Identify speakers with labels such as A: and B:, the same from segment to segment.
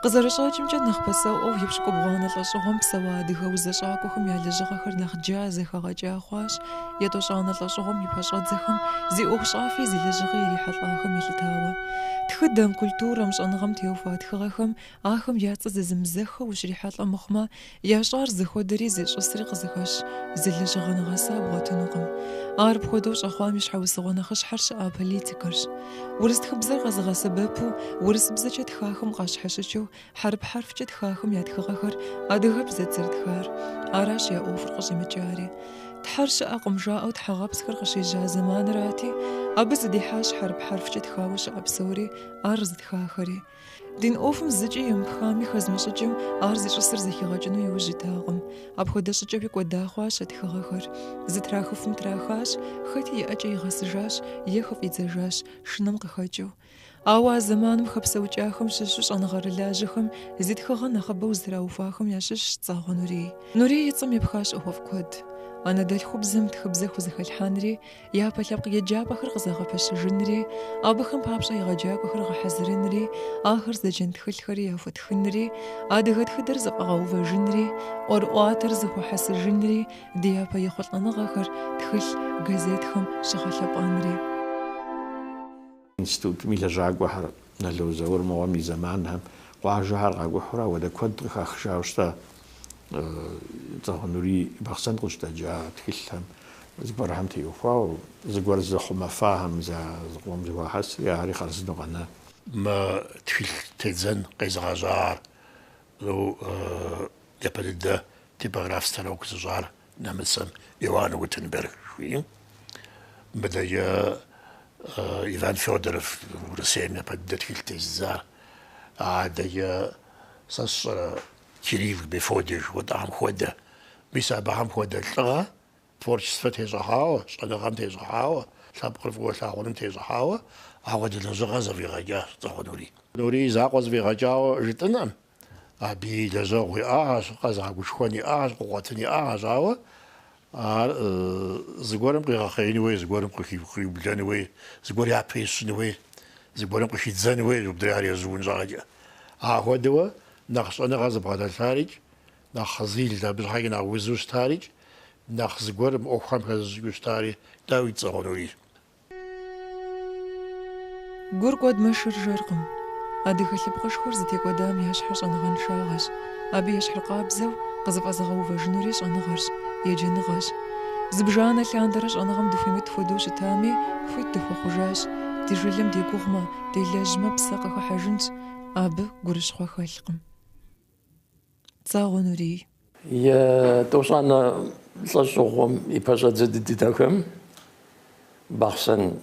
A: Къызэрыщӏэкӏымкӏэ, нэхъ пасэӏуэу епщыкӏубгъуанэ лӏэщӏыгъуэм псэуа адыгэ узэщӏакӏуэхэм я лэжьыгъэхэр нэхъ джа, зэхэгъэкӏа хъуащ, етӏощӏанэ лӏэщӏыгъуэм и пэщӏэдзэхэм зи ӏуэхущӏафи зи лэжьыгъи ирихьэлӏахэм елъытауэ. Тхыдэм, культурэм, щӏэныгъэм теухуа тхыгъэхэм ахэм я цӏэ зэзэмызэххэу ущрихьэлӏэ мыхъумэ, ящӏар зыхуэдэри зищӏысри къызыхэщ зы лэжьыгъэ нэгъэса бгъуэтынукъым. Ар апхуэдэу щӏэхъуам и щхьэусыгъуэ нэхъыщхьэр щыӏа политикэрщ. Урыс тхыбзэр къэзыгъэсэбэпу урысыбзэкӏэ тхахэм къащхьэщыкӏыу хьэрып хьэрфкӏэ тхахэм я тхыгъэхэр адыгэбзэт зэрытхар. Аращ я ӏуэхур къыщӏимыкӏари. Тхьэр щыӏэкъым жаӏэу тхьэгъэпсхэр къыщежьа зэманырати, абы зыдихьащ хьэрып хьэрфкӏэ тхауэ щыӏэ псори, ар зытхахэри. Дин ӏуэхум зыкӏи емыпхами хэзмыщӏыкӏым ар зищӏысыр зэхигъэкӏыну иужь итакъым. Апхуэдэ щӏыкӏэуи кӏуэда хъуащ а тхыгъэхэр. Зытрахыфым трахащ, хэти и ӏэкӏэ игъэсыжащ е хыфӏидзэжащ, шынэм къыхэкӏыу. Ауэ а зэманым хэпсэукӏахэм щыщу щӏэныгъэрылажьэхэм зи тхыгъэ нэхъыбэу зытраухуахэм ящыщщ Цӏагъуэ Нурий. Нурий и цӏэм епхащ ӏуэхуфӏ куэд. Анэдэлъхубзэм тхыбзэ хузэхэлъхьэнри, Япэ лъэпкъ еджапӏэхэр къызэгъэпэщыжынри, абыхэм папщӏэ егъэджакӏуэхэр гъэхьэзырынри, ахэр зэджэн тхылъхэри яхуэтхынри, адыгэ тхыдэр зэфӏэгъэувэжынри, ӏуэрыӏуатэр зэхуэхьэсыжынри, ди япэ ехъулӏэныгъэхэр тхылъ, газетхэм щыгъэлъэпӏэнри.
B: Институтым и лэжьакӏуэхэр Нало Заур мыгъуэм и зэманхэм къуажэхэр къакӏухьурэ ауэдэ куэд къыхахыжауэ щыта Цӏагъуэ Нурий Бахъсэн къыщыдэкӏа тхылъхэм зыгуэрхэм теухуауэ, зыгуэр зыхъумэфахэм зыкъом зэхуахьэсри, ари хъарзынэу къэна.
C: Мы тхылъ тедзэн къезыгъэжьар, ну, япэ дыдэ типограф станок зыщӏар нэмыцэм Иоанн Гутенберг жыхуиӏэм. Мыдэкӏэ Иван Федоров Урысейм япэ дыдэ тхылъ тезыдзар. Адэкӏэ сэ сщӏэрэ Кирилл Мефодий жыхуэтӏам хуэдэ. Мис абыхэм хуэдэ лӏыгъэ, творчествэ тещӏыхьауэ, щӏэныгъэм тещӏыхьауэ, лъэпкъыр фӏыуэ лъагъуным тещӏыхьауэ, апхуэдэ лэжьыгъэ зэфӏигъэкӏащ Цӏагъуэ Нурий. Нурий и закъуэ зэфӏигъэкӏауэ жытӏынкъым. Абы и лэжьэгъу иӏагъэщ, къэзыгъэгушхуэн иӏагъэщ, къыкъуэтын иӏагъэщ, ауэ ар зыгуэрым къигъэхъеин хуей, зыгуэрым къриублэн хуей, зыгуэр япэ ищын хуей, зыгуэрым къыхидзэн хуей, мыдрей ар ежьуун щхьэкӏэ. Ахуэдэуэ нэхъ щӏэныгъэ зыбгъэдэлъарикӏ, нэхъ зил абы щхьэкӏэ нэхъ узу щытарикӏ, нэхъ зыгуэрым ӏуэхухэм хэзыщӏыкӏыу щытари, дауи, Цӏагъуэ Нурийщ.
A: Гур кӏуэдмэ, шыр жэркъым. Адыгэ лъэпкъышхуэр зытекӏуэдам я щхьэр щӏэныгъэншагъэщ. Абы ещхьыркъабзэу къызэфӏэзыгъэувэжынури щӏэныгъэрщ, еджэныгъэщ. Зыбжанэ лъандэрэ щӏэныгъэм дыхуимыт хуэдэу щытами, хуит дыхуэхъужащ. Ди жылэм дегугъумэ, делэжьмэ, псэ къыхыхьэжынщ. Абы гурыщхъуэ хэлъкъым. Цӏагъуэ Нурий.
D: Етӏощӏанэ лӏэщӏыгъуэм и пэщӏэдзэ дыдэхэм Бахъсэн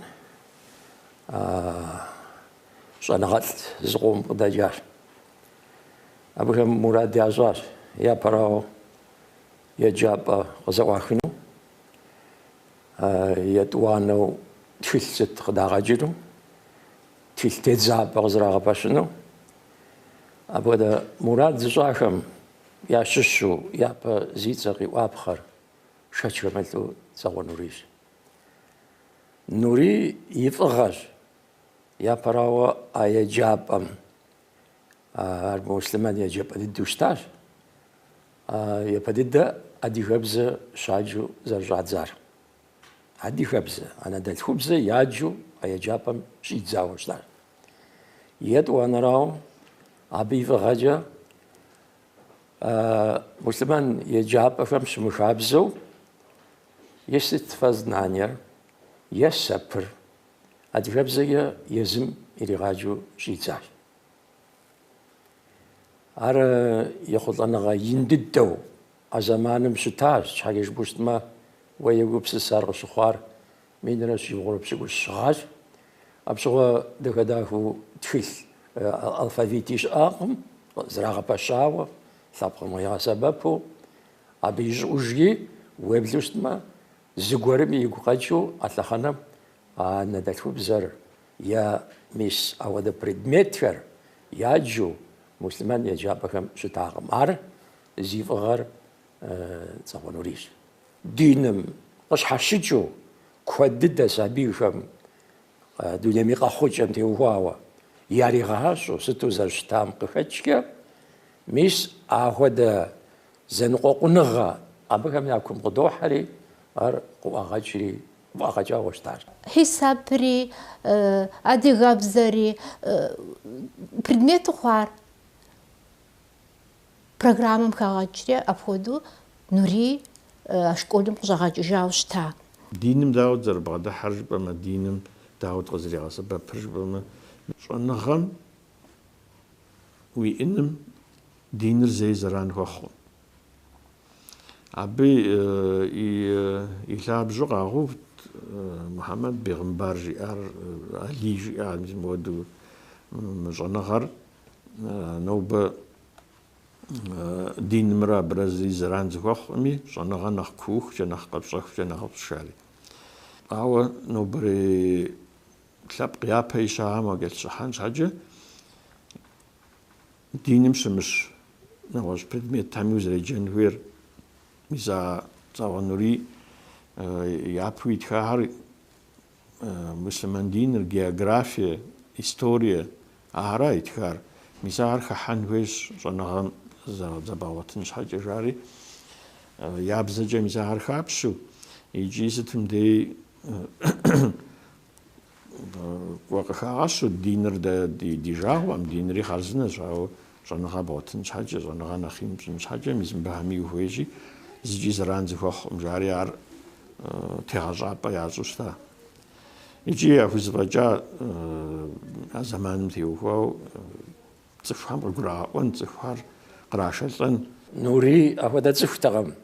D: щӏэныгъэлӏ зыкъом къыдэкӏащ. Абыхэм мурад ящӏащ япэрауэ еджапӏэ къызэӏуахыну, етӏуанэу тхылъ сыт къыдагъэкӏыну, тхылъ тедзапӏэ къызэрагъэпэщыну. Апхуэдэ мурад зыщӏахэм ящыщу япэ зи цӏэ къиӏуапхъэр шэч хэмылъу Цӏагъуэ Нурийщ. Нурий и фӏыгъэщ япэрауэ а еджапӏэм, ар муслъымэн еджапӏэ дыдэу щытащ, япэ дыдэ адыгэбзэ щаджу зэрыщӏадзар. Адыгэбзэ, анэдэлъхубзэ яджу а еджапӏэм щӏидзауэ щытащ. Етӏуанэрауэ, абы и фӏыгъэкӏэ муслъымэн еджапӏэхэм щымыхабзэу естествознаниер, есэпыр адыгэбзэкӏэ езым иригъаджэу щӏидзащ. Ар ехъулӏэныгъэ ин дыдэу а зэманым щытащ, щхьэкӏэ жыпӏэу щытмэ, уэ егупсыс ар къыщыхъуар минрэ щибгъурэ пщыкӏущ гъащ. Апщыгъуэ дахэ-дахэу тхылъ алфавити щыӏакъым, зэрагъэпэщауэ, лъэпкъым къигъэсэбэпу. Абы ищӏыӏужкӏи, уеплъу щытмэ, зыгуэрым игу къэкӏыу а лъэхъэнэм анэдэлъхубзэр е мис ауэдэ предметхэр яджу муслъымэн еджапӏэхэм щытакъым. Ар зи фӏыгъэр Цӏагъуэ Нурийщ. Диным къыщхьэщыкӏыу куэд дыдэ сабийхэм дунейм и къэхъукӏэм теухуауэ. яригъащӏэу сыту зэрыщытам къыхэкӏкӏэ, мис ахуэдэ зэныкъуэкъуныгъэ абыхэм я кум къыдохьэри, ар къыӏуагъэкӏри ӏуагъэкӏауэ щытащ.
E: Хьисапри, адыгэбзэри, предмету хъуар программэм хагъэкӏри, апхуэдэу Нурий а школым къыщӏагъэкӏыжауэ щыта.
B: Диным дауэт зэрыбгъэдыхьэр жыпӏэмэ, диным дауэт къызэригъэсэбэпыр жыпӏэмэ, щӏэныгъэм уиӏыным диныр зэи зэран хуэхъукъым. Абы и лъабжьэу къагъэувт Мухьэмэд бегъымбар жиӏар, Алий жиӏар, мис мыуэду мы щӏэныгъэр нобэ динымрэ абырэ зыри зэран зэхуэхъукъыми, щӏэныгъэ нэхъ куухукӏэ, нэхъ къэпщӏэхукӏэ нэхъыфӏщ жари. Ауэ нобэрей лъэпкъ япэ ищахэм уакӏэлъыщӏыхьэн щхьэкӏэ, диным щымыщ нэгъуэщӏ предметхэми узэреджэн хуейр. Мис а Цӏагъуэ Нурий япэу итхахэр муслъымэн диныр, географие, историе, ахара итхар. Мис ахэр хыхьэн хуейщ щӏэныгъэм зэбгъэгъуэтын щхьэкӏэ жари, я бзэкӏэ мис ахэр хапщэу, икӏи сытым дей кӏуэ къыхагъэщу, диныр дэ ди жагъуэкъым, динри хъарзынэщ, ауэ щӏэныгъэ бгъуэтын щхьэкӏэ, щӏэныгъэ нэхъ ин пщӏын щхьэкӏэ, мис мыбыхэми ухуейщи, зыкӏи зэран зэхуэхъукъым, жари ар тегъэщӏапӏэ ящӏу щыта. Икӏи яхузэфӏэкӏа а зэманым теухуауэ цӏыхухэм къыгурагъэӏуэн, цӏыхухэр кърашэлӏэн.
D: Нурий апхуэдэ цӏыхутэкъым.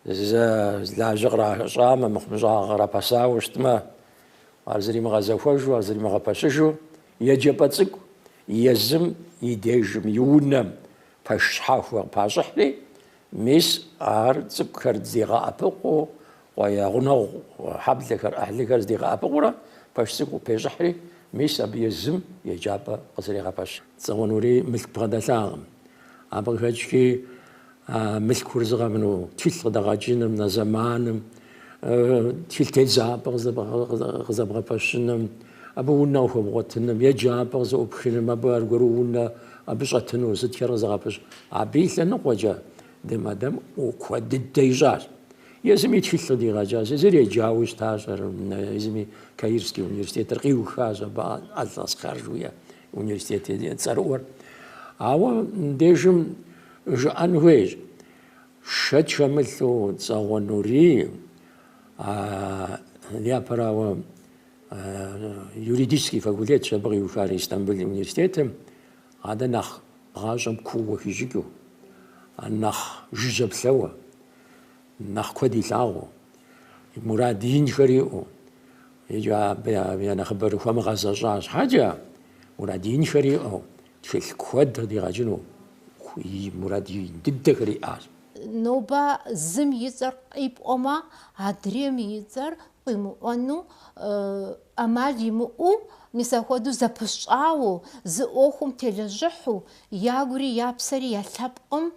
D: Зы лажьэ къращӏамэ, мыхъумыщӏагъэ кърапэсауэ щытмэ, ар зэримыгъэзэхуэжу, ар зэримыгъэпэщыжу, еджапӏэ цӏыкӏу езым и дежым, и унэм пэш щхьэхуэ къыпащӏыхьри, мис ар цӏыкӏухэр здигъэӏэпыкъуу, я гъунэгъу хьэблэхэр, ӏыхьлыхэр здигъэӏэпыкъуурэ пэш цӏыкӏу пещӏыхьри, мис абы езым еджапӏэ къызэрегъэпэщ. Цӏагъуэ Нурий мылъку бгъэдэлъакъым. Абы къыхэкӏки а мылъкур зыгъэмыну тхылъ къыдэгъэкӏыным, на зэманым, тхылъ тедзапӏэ къызэбгъэпэщыным, абы унэ къыхуэбгъуэтыным, еджапӏэ къызэӏупхыным, абы аргуэру унэ абы щӏэтыну сытхэр къызэгъэпэщ. Абы и лъэныкъуэкӏэ Дым Ӏэдэм куэд дыдэ ищӏащ. Езым и тхылъ къыдигъэкӏащ, езыр еджауэ щытащ, ар езыми Каирский университетыр къиухащ, абы Аль-Азхар жыхуиӏэ университет цӏэрыӏуэр. Ауэ мыбдежым жыӏэн хуейщ, шэч хэмылъу Цӏагъуэ Нурий, япэрауэ, юридический факультетщ абы къиухар Истамбыл университетым, адэ нэхъ гъащӏэм кууэ хищӏыкӏыу, нэхъ жыжьэ плъэуэ, нэхъ куэд илъагъуу, мурад инхэр иӏэу, икӏи абы я нэхъыбэр хуэмыгъэзэщӏа щхьэкӏэ, мурад инхэр иӏэу, тхылъ куэд къыдигъэкӏыну мурад ин дыдэхэр иӏащ.
E: Нобэ зым и цӏэр къипӏуэмэ, адрейм и цӏэр къимыӏуэну ӏэмал имыӏэу, мис апхуэдэу зэпыщӏауэ, зы ӏуэхум телэжьыхьу, ягури я псэри я лъэпкъым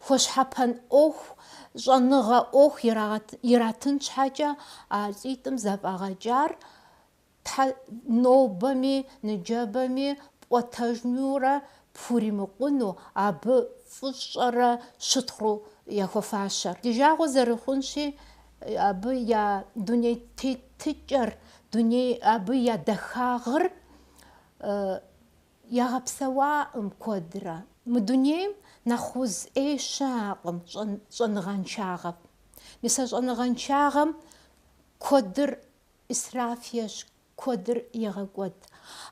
E: хуэщхьэпэн ӏуэху, щӏэныгъэ ӏуэху иратын щхьэкӏэ а лӏитӏым зэфӏагъэкӏар Тхьэ нобэми ныджэбэми пӏуэтэжынурэ пхуримыкъуну абы фӏыщӏэрэ щытхъуру яхуэфащэр. Ди жагъуэ зэрыхъунщи, абы я дуней тетыкӏэр, дуней абы я дахагъыр ягъэпсэуакъым куэдрэ. Мы дунейм нэхъ уз ӏей щыӏэкъым щӏэныгъэншагъэ. Мис а щӏэныгъэншагъэм куэдыр ӏисраф ещӏ, куэдыр егъэкӏуэд.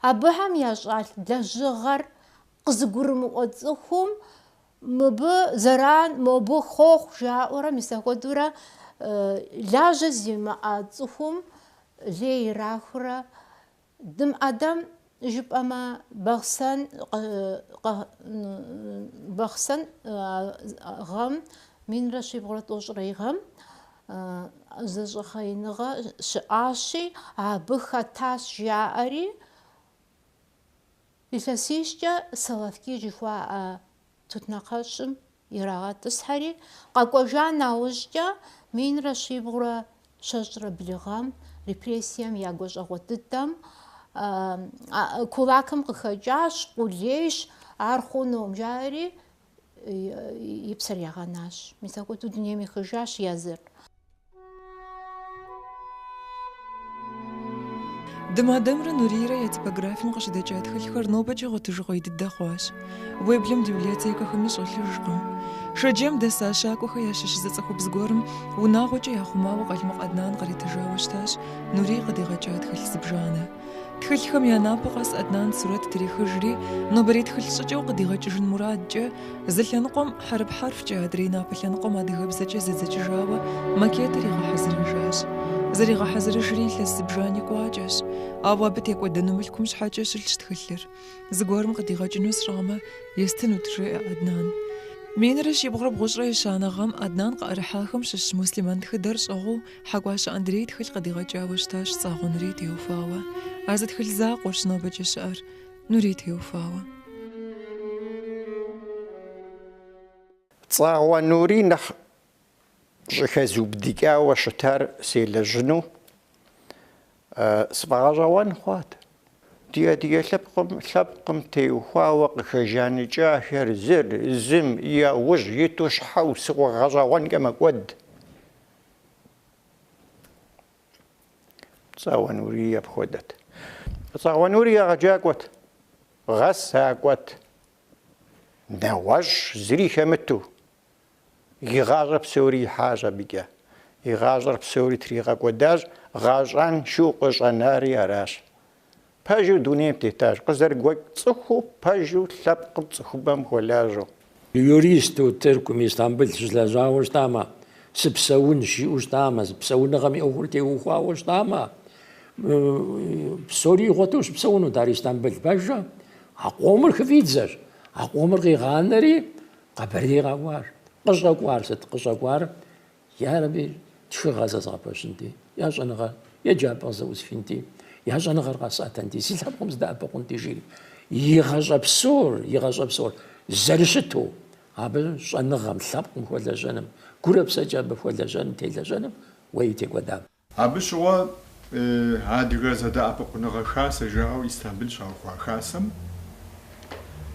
E: Абыхэм ящӏа лэжьыгъэр къызыгурымыӏуэ цӏыхум мыбы зэран, мобы хъуэхъу жаӏэурэ, мис апхуэдэурэ лажьэ зимыӏэ цӏыхум лей ирахыурэ Дым ӏэдэм жыпӏэмэ, Бахъсэн Бахъсэн гъэм, минрэ щибгъурэ тӏощӏрэ и гъэм, зэщӏэхъеиныгъэ щыӏащи, абы хэтащ жаӏэри, илъэсищкӏэ Соловки жыхуаӏэ тутнакъэщым ирагъэтӏысхьэри, къэкӏуэжа нэужькӏэ минрэ щибгъурэ щэщӏрэ блы гъэм репрессием я гуащӏэгъуэ дыдэм. Кулакым къыхэкӏащ, къулейщ, ар хъунукъым, жаӏэри и псэр ягъэнащ. Мис апхуэдэу дунейм ехыжащ езыр.
A: Дым Адэмрэ Нурийрэ я типографием къыщыдэкӏа тхылъхэр нобэкӏэ гъуэтыжыгъуей дыдэ хъуащ. Уеблэм библиотекэхэми щӏэлъыжкъым. Шэджэм дэса Щакӏуэхэ ящыщ зы цӏыхубз гуэрым унагъуэкӏэ яхъумауэ Къалмыкъ Аднан къритыжауэ щытащ Нурий къыдигъэкӏа тхылъ зыбжанэ. Тхылъхэм я напэ къэс Аднан сурэт трихыжри, нобэрей тхылъ щӏыкӏэу къыдигъэкӏыжын мурадкӏэ, зы лъэныкъуэм хьэрып хьэрфкӏэ, адрей напэ лъэныкъуэм адыгэбзэкӏэ зэдзэкӏыжауэ макетыр игъэхьэзырыжащ. Зэригъэхьэзырыжри илъэс зыбжани кӏуакӏэщ, ауэ абы текӏуэдэну мылъкум щхьэкӏэ щылъщ тхылъыр. Зыгуэрым къыдигъэкӏыну сщӏамэ, естынут, жеӏэ Аднан. Минрэ щибгъурэ бгъущӏрэ ещанэ гъэм Аднан къыӏэрыхьахэм щыщ муслъымэн тхыдэр щӏыгъуу Хьэкӏуащэ Андрей тхылъ къыдигъэкӏауэ щытащ Цӏагъуэ Нурий теухуауэ. А зы тхылъ закъуэрщ нобэкӏэ щыӏэр Нурий теухуауэ.
F: Цӏагъуэ Нурий нэхъ щӏыхэзубыдыкӏауэ щытар селэжьыну сфӏэгъэщӏэгъуэн хъуат. Ди адыгэ лъэпкъым лъэпкъым теухуауэ къыхэжаныкӏахэр зыр зым я ужь иту щхьэусыгъуэ гъэщӏэгъуэнкӏэ мэкӏуэд. Цӏагъуэ Нурий апхуэдэт. Цӏагъуэ Нурий егъэджакӏуэт, гъэсакӏуэт, нэгъуэщӏ зыри хэмыту. И гъащӏэр псори ихьащ абыкӏэ. И гъащӏэр псори тригъэкӏуэдащ, гъащӏэншэу къыщӏэнари аращ. Пэжу дунейм тетащ, къызэрыгуэкӏ цӏыхуу пэжу лъэпкъым цӏыхубэм хуэлажьэу.
D: Юристу Тыркум, Истамбыл щылэжьауэ щытамэ, сыпсэунщ жиӏэу щытамэ, псэуныгъэм и ӏуэхур теухуауэ щытамэ, псори игъуэту щыпсэунут ар Истамбыл. Пэжкъэ? А къомыр хыфӏидзэщ, а къомыр къигъанэри Къэбэрдей къэкӏуащ. Къыщӏэкӏуар сыт? Къыщӏэкӏуар ярэби тхыгъэ зэзгъэпэщынти, я щӏэныгъэ еджапӏэ зэӏусхынти, я щӏэныгъэр къэсӏэтынти, си лъэпкъым сыдэӏэпыкъунти, жиӏэри. И гъащӏэ псор, и гъащӏэ псор зэрыщыту абы щӏэныгъэм, лъэпкъым хуэлэжьэным, гурэ псэкӏэ абы хуэлэжьэным, телэжьэным уей текӏуэдам.
G: Абы щыгъуэ Адыгэ зэдэӏэпыкъуныгъэ хасэ жаӏэу Истамбыл щаухуа хасэм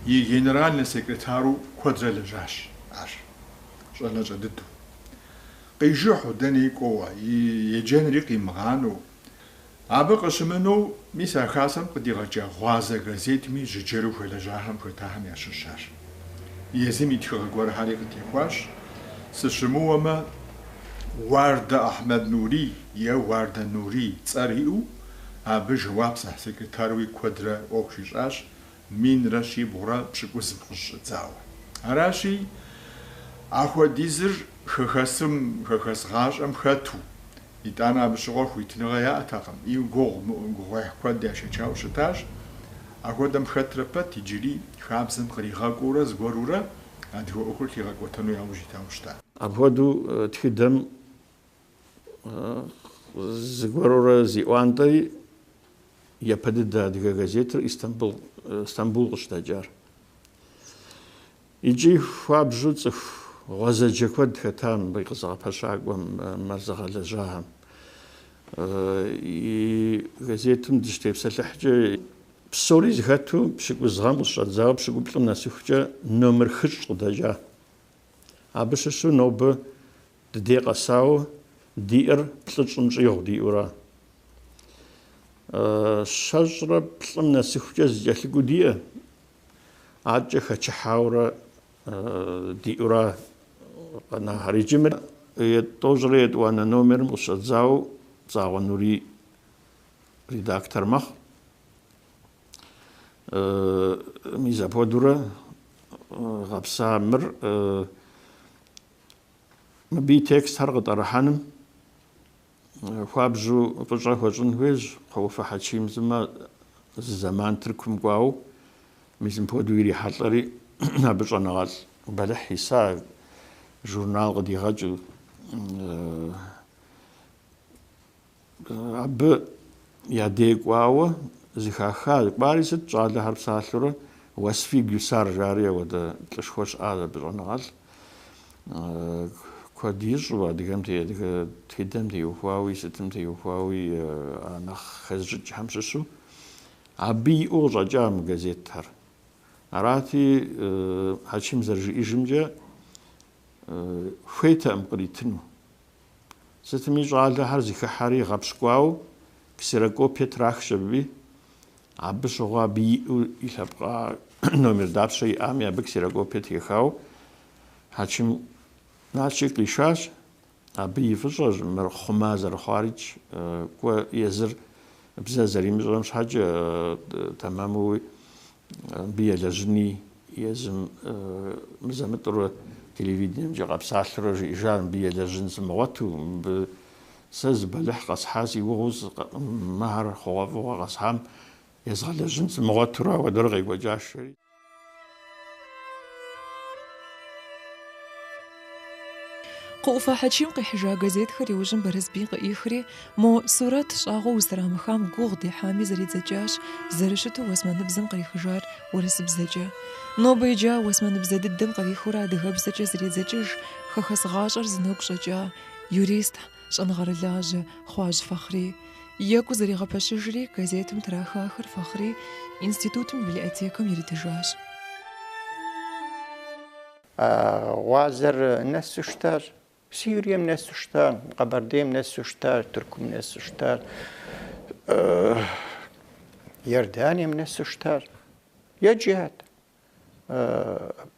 G: и генеральнэ секретару куэдрэ лэжьащ ар, щӏалэщӏэ дыдэу. Къижыхьу, дэнэи кӏуэуэ, и еджэнри къимыгъанэу. Абы къыщымынэу, мис а хасэм къыдигъэкӏа Гъуазэ газетми жыджэру хэлэжьахэм хэтахэм ящыщ ар. Езым и тхыгъэ гуэрхэри къытехуащ. Сыщымыуэмэ, Уардэ Ахьмэд Нурий е Уардэ Нурий цӏэр иӏэу, абы жэуап зыхь секретаруи куэдрэ ӏуэху щищӏащ, минрэ щибгъурэ пщыкӏузым къыщыщӏэдзауэ. Аращи, ахуэдизыр хэхэсым, хэхэс гъащӏэм хэту, Итӏанэ абы щыгъуэ хуитыныгъэ яӏэтэкъым, и гугъу гугъуехь куэд яшэчауэ щытащ. Ахуэдэм хэтрэ пэт иджыри хабзэм къригъэкӏуурэ зыгуэрурэ адыгэ ӏуэхур лъигъэкӏуэтэну яужь итауэ щыта.
B: Апхуэдэу тхыдэм зыгуэрурэ зиӏуантӏэри, япэ дыдэ адыгэ газетыр Истамбул Стамбул къыщыдэкӏар. Икӏи хуабжьу цӏыху гъуэзэджэ куэд хэта мыбы и къызэгъэпэщакӏуэм, мыр зыгъэлэжьахэм. И газетым дыщытепсэлъыхькӏэ, псори зэхэту пщыкӏуз гъэм къыщыщӏэдзауэ пщыкӏуплӏым нэсыхукӏэ номер хыщӏ къыдэкӏа. Абы щыщу нобэ дыдей къэсауэ диӏэр плӏыщӏым щӏигъу диӏэура. Щэщӏрэ плӏым нэсыхукӏэ зэкӏэлъыкӏуэу диӏэ. Адэкӏэ хэчыхьаурэ диӏэура къэнахэр. Иджы мыр тӏощӏрэ етӏуанэ номерым къыщӏэдзауэ Цӏагъуэ Нурий редактор мэхъу. Мис апхуэдэурэ гъэпса мыр мыбы и текстхэр къытӏэрыхьэным Хуабжьу фӏыщӏэ хуэщӏын хуейщ Кхъуэӏуфэ Хьэчим сымэ зы зэман Тыркум кӏуауэ, мис мыпхуэдэу ирихьэлӏэри, абы щӏэныгъэлӏ бэлыхь иса журнал къыдигъэкӏыу. Абы я дей кӏуауэ зыхаха, кӏуари сыт щӏалэхэр псалъэурэ Уэсфи Гюсар жари ауэдэ лӏышхуэ щыӏащ абы щӏэныгъэлӏ. Куэд ищӏу, адыгэм адыгэ тхыдэм теухуауи, сытым теухуауи а нэхъ хэзыщӏыкӏхэм щыщу. Абы иӏэу къыщӏэкӏа мы газетхэр. Арати, Хьэчим зэрыжиӏэжымкӏэ, хуейтэкъым къритыну. Сытми, щӏалэхэр зыхыхьэри гъэпщкӏуауэ ксерокопие трахщ аби, абы щыгъуэ абы иӏэу илъэпкъа номер дапщэ иӏами, абы ксерокопие трихауэ Хьэчим Налшык къишащ. Абы и фӏыщӏэщ мыр хъума зэрыхъуарикӏ, кӏуэ езыр бзэ зэримыщӏэм щхьэкӏэ тэмэмуи абы елэжьыни езым мызэ-мытӏурэ телевидениемкӏэ къэпсалъэурэ жиӏэжар мыбы елэжьын сымыгъуэту, мыбы сэ зы бэлыхь къэсхьа си гугъэу мыхэр хъугъуэфӏыгъуэ къэсхьам езгъэлэжьын сымыгъуэтурэ апхуэдэрэ къекӏуэкӏащ жери.
A: Кхъуэӏуфэ Хьэчим къихьыжа газетхэр иужьым Барэсбий къыӏихри, мо сурэт щӏагъуэ узытрамыхам гугъу дехьами зэридзэкӏащ, зэрыщыту уэсмэныбзэм кърихыжар урысыбзэкӏэ. Нобэ иджы а уэсмэныбзэ дыдэм кърихыурэ адыгэбзэкӏэ зредзэкӏыж хэхэс гъащӏэр зи нэгу щӏэкӏа юрист, щӏэныгъэрылажьэ Хъуажь Фахъри. Екӏуу зэригъэпэщыжри, газетым трахахэр Фахъри институтым и библиотекэм иритыжащ.
F: А гъуазэр нэсу щытащ, Сирием нэсу щытащ, Къэбэрдейм нэсу щытащ, Тыркум нэсу щытащ, Иорданием нэсу щытащ. Еджат,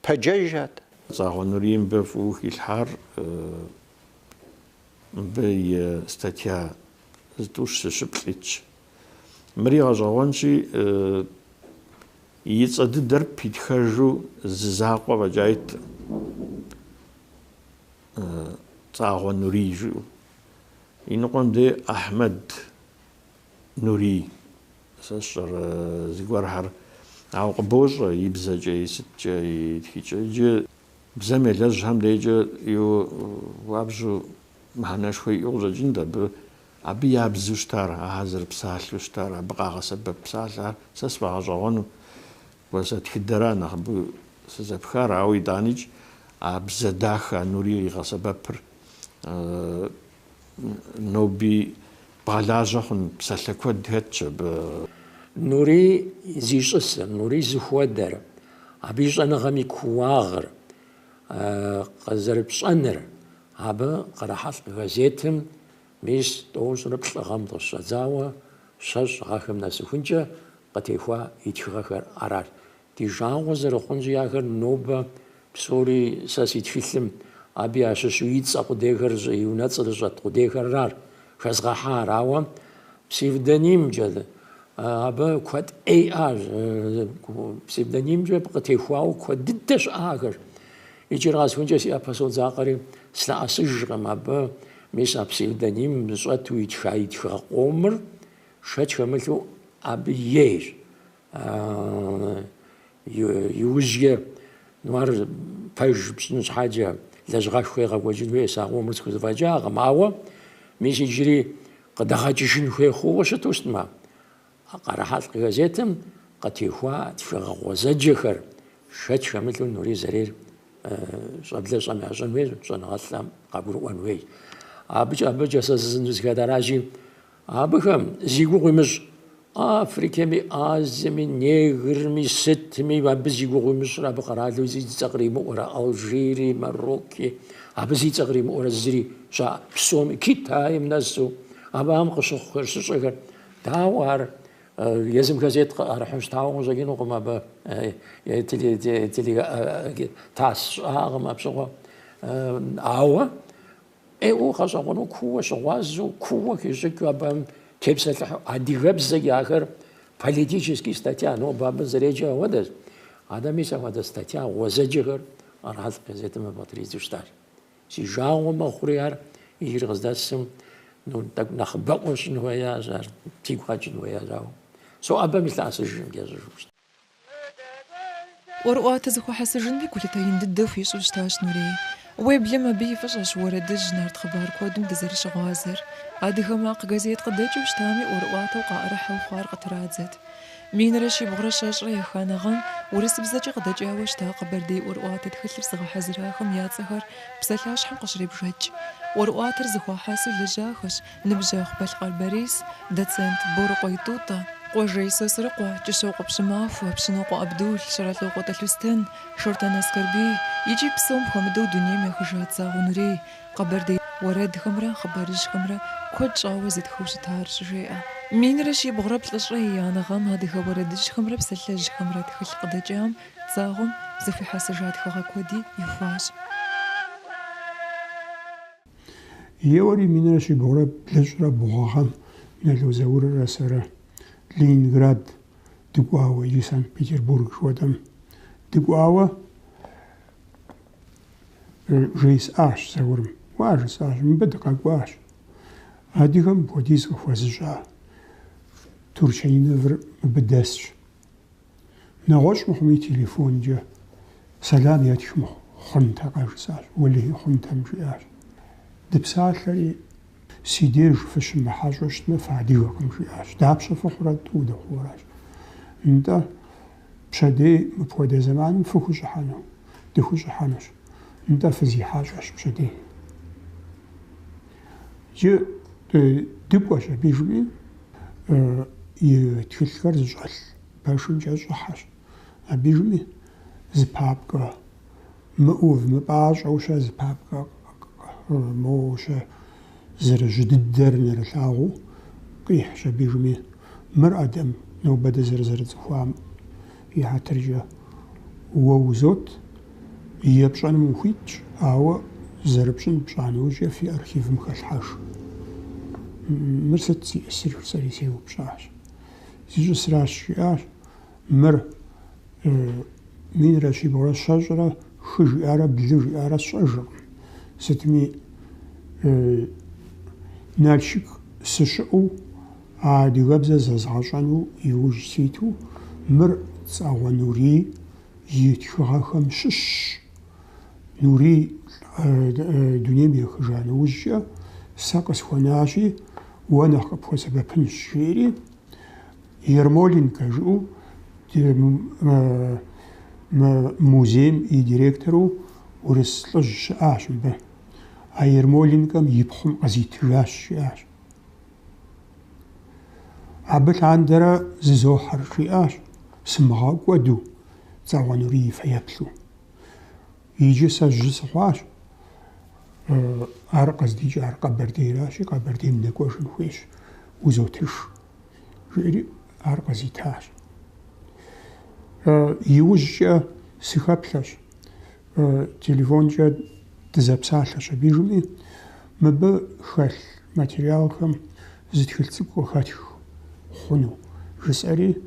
F: пэджэжат.
B: Цӏагъуэ Нурий мыбы фӏыуэ хилъхьар мыбы и статья зытӏущ зыщыплӏ итщ. Мыри гъэщӏэгъуэнщи, И цӏэ дыдэр питхэжу зы закъуэ фӏэкӏа иткъым. Цӏагъуэ Нурий жиӏэу. Иныкъуэм дей Ахьмэд Нурий, сэ сщӏэрэ зыгуэрхэр. Ауэ къыбощӏэ и бзэкӏэ, и сыткӏэ, и тхыкӏэ. Иджы бзэм елэжьхэм дежкӏэ хуабжьу мыхьэнэшхуэ иӏэу къыщӏэкӏынт абы. Абы я бзэу щытар, ахэр зэрыпсалъэу щытар, абы къагъэсэбэп псалъэхэр сэ сфӏэгъэщӏэгъуэну. Кӏуэ, сэ тхыдэра нэхъыбэу сызэпхар, ауэ итӏаникӏ а бзэ дахэ а Нурий къигъэсэбэпыр ноби бгъэлажьэ хъун псалъэ куэд хэтщ абы.
D: Нурий зищӏысыр, Нурий зыхуэдэр, абы и щӏэныгъэм и кууагъыр къызэрыпщӏэныр, абы Къэрэхьэлъкъ газетым Мис 93 гъэм къыщыщӏэдзауэ щэщӏ гъэхэм нэсыхункӏэ къытехуа и тхыгъэхэр аращ. Ди жагъуэ зэрыхъунщи, ахэр нобэ псори сэ си тхылъым абы ящыщу и цӏэ къудейхэр, и унэцӏэр зыщӏэт къудейхэр аращ хэзгъэхьар, ауэ псевдонимкӏэ абы куэд ӏей иӏащ, псевдонимкӏэ къытехуауэ куэд дыдэ щыӏахэр. Иджыри къэсыхункӏэ си ӏэпэ содзакъэри слъэӏэсыжкъым абы. Мис а псевдоним щӏэту итха и тхыгъэ къомыр шэч хэмылъу абы ейщ. Иужькӏэ, ну ар пэж пщӏын щхьэкӏэ лэжьыгъэшхуэ егъэкӏуэкӏын хуейщ, сэ а къомыр схузэфӏэкӏакъым, ауэ мис иджыри къыдэгъэкӏыжын хуей хъууэ щыту щытмэ, Къэрэхьэлъкъ газетым къытехуа тхыгъэ гъуэзэджэхэр шэч хэмылъу Нурий зэрейр щӏэблэщӏэм ящӏэн хуейщ, щӏэныгъэлӏхэм къагурыӏуэн хуейщ. Абыкӏэ, абыкӏэ сэ сызыхэтаращи, абыхэм зи гугъу имыщӏ Африкэми, Азиеми, Негрми, сытми, абы зи гугъу имыщӏрэ абы къэралу зи цӏэ къримыӏуэрэ, Алжири, Марокки, абы зи цӏэ къримыӏуэрэ зыри щыӏэ псоми, Китайм нэсу, абыхэм къыщыхъухэр, щыщӏэхэр. Дауэ ар езым газет къыӏэрыхьэу щытауэ къыщӏэкӏынукъым абы ТАСС щыӏакъым апщыгъуэ. Ауэ ӏейуэ гъэщӏэгъуэну кууэ щыгъуазэу, кууэ хищӏыкӏыу абыхэм тепсэлъыхьу адыгэбзэкӏэ ахэр политический статья нобэ абы зэреджэ апхуэдэщ. Атӏэ мис апхуэдэ статья гъуэзэджэхэр Къэрэхьэлъкъ газетым абы къытридзэу щытащ. Си жагъуэ мэхъури ар иджыри къыздэсым, ну, тӏэкӏу нэхъыбэӏуэ щӏын хуеящ, ар дигу къэкӏын хуеящ, ауэ соӏэбэми слъэӏэсыжкъым кӏэщӏыжу.
A: ӏуэрыӏуатэ зэхуэхьэсыжынми гулъытэ ин дыдэ хуищӏу щытащ Нурий. Уеблэмэ абы и фӏыщӏэщ уэрэдыжь нарт хъыбар куэдым дызэрыщыгъуазэр. Адыгэ макъ газет къыдэкӏыу щытами, ӏуэрыӏуатэу къаӏэрыхьэу хъуар къытрадзэт. Минрэ щибгъурэ щэщӏрэ еханэ гъэм урысыбзэкӏэ къыдэкӏауэ щыта Къэбэрдей ӏуэрыӏуатэ тхылъыр зыгъэхьэзырахэм я цӏэхэр псалъащхьэм къыщребжэкӏ. ӏуэрыӏуатэр зэхуахьэсу лэжьахэщ ныбжьэгъу Балъкъэр Борис, доцент Борыкъуей Тӏутӏэ. Къуэжей Сосрыкъуэ, Кӏыщокъуэ Пщымахуэ, Пщынокъуэ Абдул, Щэрэлӏокъуэ Талъустэн, Шортэн Аскэрбий икӏи псом хуэмыдэу дунейм ехыжа Цагъуэ Нурий, Къэбэрдей уэрэдхэмрэ хъыбарыжьхэмрэ куэд щӏауэ зытхыу щытар щыжеӏэ. Минрэ щибгъурэ плӏыщӏрэ еянэ гъэм адыгэ уэрэдыжьхэмрэ псалъэжьхэмрэ тхылъ къыдэкӏам Цагъуэм зэхуихьэсыжа тхыгъэ куэди ихуащ.
H: Еуэри минрэ щибгъурэ блыщӏрэ бгъу гъэм Нало Зауррэ сэрэ Ленинград дыкӏуауэ, иджы Санкт-Петербург жыхуэтӏэм дыкӏуауэ жесӏащ Заурым. Уа, жысӏащ, мыбы дыкъэкӏуащ. Адыгэм мыпхуэдиз къыхуэзыщӏа Турчаниновыр мыбы дэсщ. Нэгъуэщӏ мыхъуми телефонкӏэ сэлам етх хъунтэкъэ, жысӏащ. Уэлэхьи, хъунтэм, жиӏащ. Дыпсалъэри, си деж фыщымыхьэщӏэу щытмэ, фыадыгэкъым, жиӏащ. Дапщэ фыхъурэ, тӏу дыхъуу аращ. Нтӏэ, пщэдей мыпхуэдэ зэманым фыхущӏыхьэну? Дыхущӏыхьэнущ. Нтӏэ, фызихьэщӏэщ пщэдей. Иджы дыкӏуэщ абижми, и тхылъхэр зыщӏэлъ пэшымкӏэ щӏыхьэщ. Абижми зы папкэ мыӏув мыпӏащӏэу щэ, зы папкэ моуэ щэ зэрыжьы дыдэр нэрылъагъуу къихьщ абижми. Мыр Адэм нобэ дызэрызэрыцӏыхуам и хьэтыркӏэ уэ узот, епщӏэным ухуитщ, ауэ зэрыпщӏын пщӏа нэужькӏэ фи архивым хэлъхьэж. Мыр сыт зиӏысыр, жысӏэри сеупщӏащ. Зищӏысращ, жиӏащ. Мыр минрэ щибгъурэ щэщӏрэ хы жиӏарэ блы жиӏарэ сщӏэжыркъым. Сытми, Налшык сыщыӏэу адыгэбзэ зэзгъэщӏэну иужь ситу мыр Цагъуэ Нурий и тхыгъэхэм щыщщ. Нурий дунейм ехыжа нэужькӏэ сэ къысхуэнащи, уэ нэхъ къыпхуэсэбэпынщ, жиӏэри, Ермоленкэ жиӏэу мы музейм и директору урыс лӏыжь щыӏащ мыбы. А Ермоленкэм и пхъум къызитыжащ, жиӏащ. Абы лъандэрэ зызохьэр, жиӏащ, сымыгъэкӏуэду Цагъуэ Нурий и фэеплъу. Иджы сэ жьы сыхъуащ, ар къыздикӏар Къэбэрдейращи, Къэбэрдейм нэкӏуэжын хуейщ, узотыж, жиӏэри ар къызитащ. Иужькӏэ сыхэплъэщ, телефонкӏэ дызэпсалъэщ абижми, мыбы хэлъ материалхэм зы тхылъ цӏыкӏу къыхэтх хъуну жысӏэри,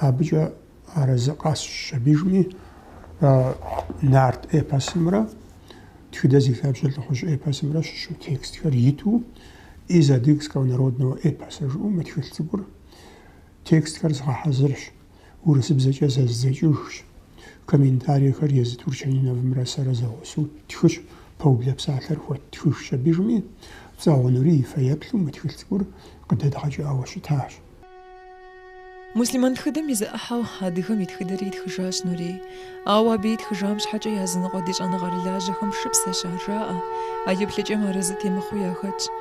H: абыкӏэ арэзы къэсщӏщ абижми, нарт эпосымрэ тхыдэ зи лъабжьэ лӏыхъужь эпосымрэ щыщу текстхэр иту Из адыгского народного эпоса жыӏэу мы тхылъ цӏыкӏур текстхэр згъэхьэзырщ, урысыбзэкӏэ зэздзэкӏыжщ, комментариехэр езы Турчаниновымрэ сэрэ зэгъусэу ттхыщ, пэублэ псалъэр хуэттхыжщ абижми, Цагъуэ Нурий и фэеплъу мы тхылъ цӏыкӏур къыдэдгъэкӏауэ щытащ.
A: Муслъымэн тхыдэм и зы ӏыхьэу адыгэм и тхыдэри итхыжащ Нурий. Ауэ абы итхыжам щхьэкӏэ языныкъуэ ди щӏэныгъэрылажьэхэм шыпсэщ ар жаӏэ, а еплъыкӏэм арэзы темыхъуи яхэтщ.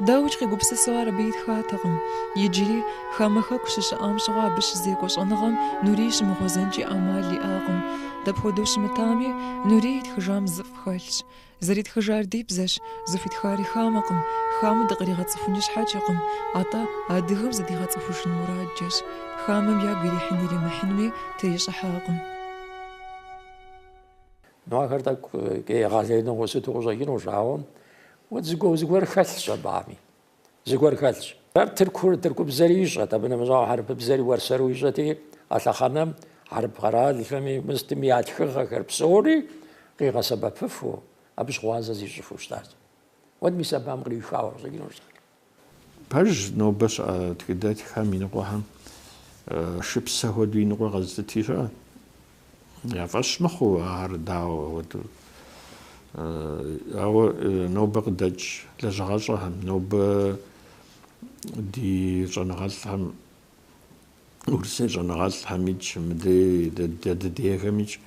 A: Дауикӏ къигупсысу ар абы итхатэкъым. Иджыри, хамэ хэку щыщыӏам щыгъуэ абы щызекӏуэ щӏэныгъэм Нурий щымыгъуэзэнкӏи ӏэмал иӏакъым. Дапхуэдэу щымытами, Нурий итхыжам зыфӏ хэлъщ. Зэритхыжар ди бзэщ, зыхуитхари хамэкъым, хамэ дыкъригъэцӏыхуни щхьэкӏэкъым, атӏэ адыгэм зыдигъэцӏыхужын мурадкӏэщ. Хамэм ягу ирихьын иримыхьынми трищӏыхьакъым.
D: Ну, ахэр тӏэкӏу егъэлеиныгъэу сыту къыщӏэкӏынущ, ауэ уэ зыгуэр хэлъщ абыхэми. Зыгуэр хэлъщ. Ар тыркур, тыркубзэри ищӏэт, абы нэмыщӏауэ хьэрыпыбзэри уэрсэру ищӏэти, а лъэхъэнэм хьэрып къэралхэми мыстми я тхыгъэхэр псори къигъэсэбэпыфу, абы щыгъуазэ зищӏыфу щытащ. Уэт мис абыхэм кърихауэ къыщӏэкӏынущ ар.
B: Пэжщ, нобэ щыӏэ тхыдэтххэм иныкъуэхэм шыпсэ хуэдэу иныкъуэ къэзылъыти щыӏэ. Я фӏэщ мыхъуу ар дауэ хуэдэу. Ауэ нобэ къыдэкӏ лэжьыгъэщӏэхэм, нобэ ди щӏэныгъэлӏхэм, урысей щӏэныгъэлӏхэмикӏ, мыдей дэ дыдейхэмикӏ,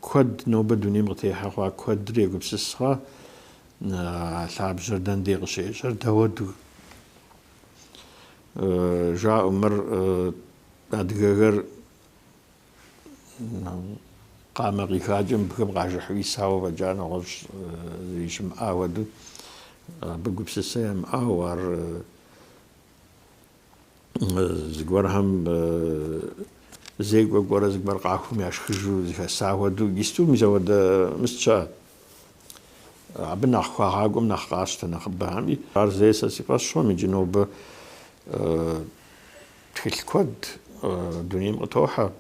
B: куэд нобэ дунейм къытехьэ хъуа, куэдыр егупсыс хъуа, а лъабжьэр дэн дей къыщежьэр дауэду жаӏэу мыр. адыгэхэр къамэ къихакӏэ мыбыхэм къажыхьу исауэ фӏэкӏа нэгъуэщӏ зыри щымыӏа хуэдэу, абы гупсысэ ямыӏауэ, ар зыгуэрхэм зекӏуэ кӏуэрэ зыгуэр къахум яшхыжу зыхэса хуэдэу, иджысту мис апхуэдэ мыст щыӏэ. Абы нэхъ хуагъакӏуэм нэхъ къащтэ нэхъыбэхэми. Ар зэи сэ си фӏэщ хъум, иджы нобэ тхылъ куэд дунейм къытохьэ.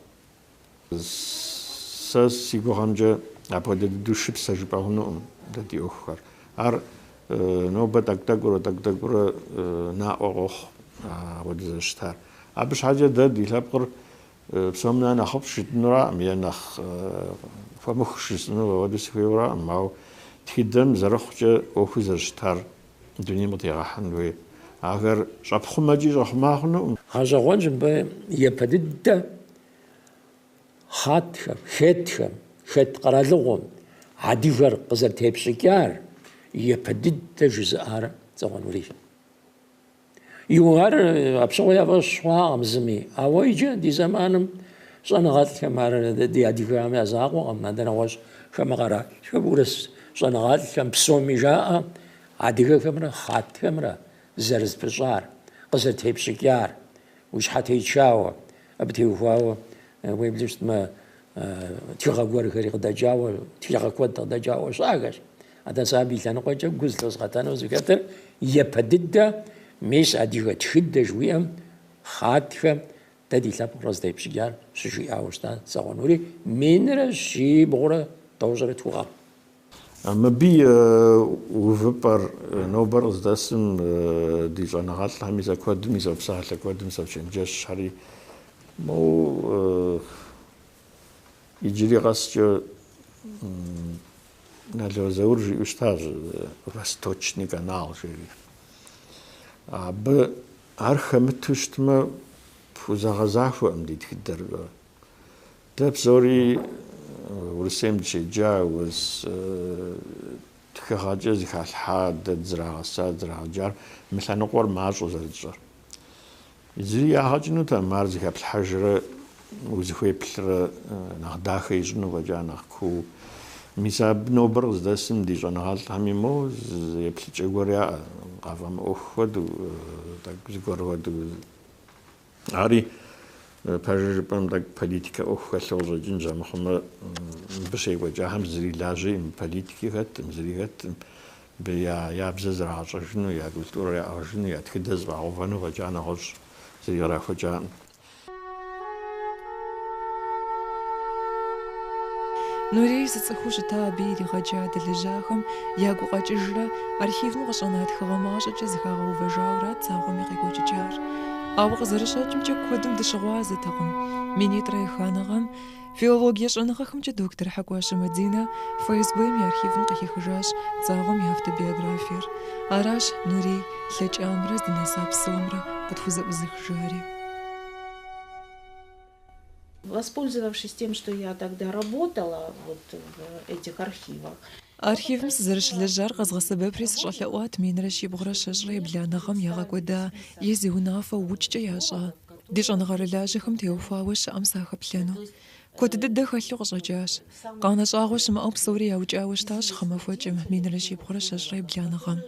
B: Сэ си гугъэмкӏэ апхуэдэ дыдэу шыпсэ жыпӏэ хъунукъым дэ ди ӏуэхухэр. Ар нобэ тӏэкӏу-тӏэкӏуурэ, тӏэкӏу-тӏэкӏуурэ наӏуэ къохъу апхуэдэ зэрыщытар. Абы щхьэкӏэ дэ ди лъэпкъыр псом нэ нэхъыфӏщ жытӏэнуракъым е нэхъ хуэмыхущ жысӏэну апхуэдэу сыхуейуэракъым, ауэ тхыдэм зэрыхъукӏэ ӏуэхур зэрыщытар дунейм къытегъэхьэн хуей. Ахэр щӏэпхъумэкӏи щӏэхъума хъунукъым.
D: Гъэщӏэгъуэнщ мыбы япэ дыдэ хьэтхэм, хетхэм, хет къэралыгъуэм адыгэр къызэрытепщӏыкӏар япэ дыдэ жызыӏар Цӏагъуэ Нурийщ. Иу ар апщыгъуэ я фӏэщ хъуакъым зыми, ауэ иджы ди зэманым щӏэныгъэлӏхэм ар ди адыгэхэм я закъуэкъым, адэ нэгъуэщӏ хамэ къэралхэм, урыс щӏэныгъэлӏхэм псоми жаӏэ адыгэхэмрэ хьэтхэмрэ зэрызэпыщӏар, къызэрытепщӏыкӏар, уи щхьэ течауэ, абы теухуауэ уеблэу щытмэ, тхыгъэ гуэрхэри къыдэкӏауэ, тхыгъэ куэд къыдэкӏауэ щыӏэхэщ. Атӏэ сэ абы и лъэныкъуэкӏэ гу зылъозгъэтэну зыхэтыр япэ дыдэ мис адыгэ тхыдэ жыхуиӏэм хьэтхэм дэ ди лъэпкъыр къызытепщӏыкӏар щыжиӏауэ щыта Цӏагъуэ Нурий 1192 гъэм.
B: Мыбы и увыпӏэр нобэр къыздэсым ди щӏэныгъэлӏхэми сэ куэдми сопсалъэ, куэдым сочэнджэщхэри, моуэ иджыри къэскӏэ Нало Заур жиӏэу щытащ Восточный канал жери. Абы ар хэмыту щытмэ, пхузэгъэзахуэкъым ди тхыдэр. Дэ псори Урысейм дыщеджа, урыс тхыгъэкӏэ зыхалъхьа, дэ дызрагъэса, дызрагъэджар мы лъэныкъуэр мащӏэу зэрытщӏэр. Зыри ягъэ кӏынутэкъым, ар зыхэплъхьэжрэ узыхуеплърэ нэхъ дахэ ищӏыну фӏэкӏа нэхъ куу. Мис абы нобэр къыздэсым ди щӏэныгъэлӏхэми моуэ зы еплъыкӏэ гуэр яӏэ, къафӏэмыӏуэху хуэдэу, тӏэкӏу зыгуэр хуэдэу. Ари пэжыр жыпӏэм тӏэкӏу политикэ ӏуэху хэлъу къыщӏэкӏынщ, амыхъумэ мыбы щекӏуэкӏахэм зыри лажьэ иӏым, политики хэткъым, зыри хэткъым. Мыбы я бзэ зрагъэщӏэжыну, я культурэр яӏыгъыжыну, я тхыдэ зэфӏагъэувэну фӏэкӏа нэгъуэщӏ зыри кърахуэкӏакъым.
A: Нурий зыцӏыхуу щыта абы иригъэджа дэлэжьахэм я гукъэкӏыжрэ архивым къыщӏэна тхыгъэ мащӏэкӏэ зэхагъэувэжауэрат Цагъуэм и къекӏуэкӏыкӏар. Ауэ къызэрыщӏэкӏымкӏэ куэдым дыщыгъуазэтэкъым. Минитӏрэ еханэ гъэм Филологие щӏэныгъэхэмкӏэ доктор Хьэкӏуащэ Мадинэ ФСБ-м и архивым къыхихыжащ Цагъуэм и автобиографиер. Аращ Нурий лъэкӏамрэ здынэса псомрэ къытхузэӏузыхыжари.
I: Воспользовавшись тем, что я тогда работала вот в этих архивах.
A: Архивым сызэрыщылэжьар къэзгъэсэбэпри сыщӏэлъэӏуат минрэ щибгъурэ щэщӏрэ ебланэ гъэм ягъэкӏуэда е зи унафэ укӏкӏэ ящӏа ди щӏэныгъэрылажьэхэм теухуауэ щыӏэм сахэплъэну. Куэд дыдэ хэлъу къыщӏэкӏащ. Къанэ щӏагъуэ щымыӏэу псори яукӏауэ щытащ гъэмахуэкӏэм минрэ щибгъурэ щэщӏрэ ебланэ гъэм.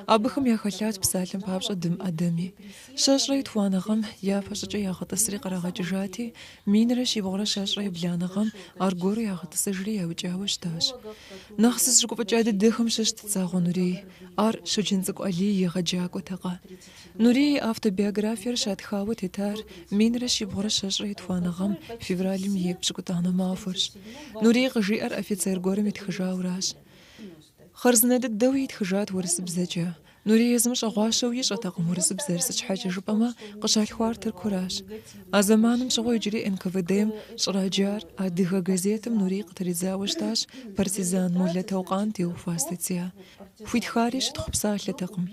A: Абыхэм яхэлъат псалъэм папщӏэ Дым ӏэдэми. Щэщӏрэ етхуанэ гъэм япэ щӏыкӏэ ягъэтӏысри кърагъэкӏыжати, минрэ щибгъурэ щэщӏрэ ебланэ гъэм аргуэру ягъэтӏысыжри яукӏауэ щытащ. Нэхъ сызыщыгуфӏыкӏа дыдэхэм щыщт Цагъуэ Нурий. Ар Щоджэнцӏыкӏу Алий и егъэджакӏуэтэкъэ? Нурий и автобиографиер щатхауэ тетар минрэ щибгъурэ щэщӏрэ етхуанэ гъэм февралым и пщыкӏутӏанэ махуэрщ. Нурий къыжиӏэр офицер гуэрым итхыжауращ. Хъарзынэ дыдэуи итхыжат урысыбзэкӏэ. Нурий езым щӏэгъуащэу ищӏэтэкъым урысыбзэр, сыт щхьэкӏэ жыпӏэмэ, къыщалъхуар Тыркуращ. А зэманым щыгъуэ иджыри НКВД-м щӏраджар адыгэ газетым Нурий къытридзауэ щытащ партизан Молэ Таукъан теухуа статья. Хуитхари щытхъу псалъэтэкъым.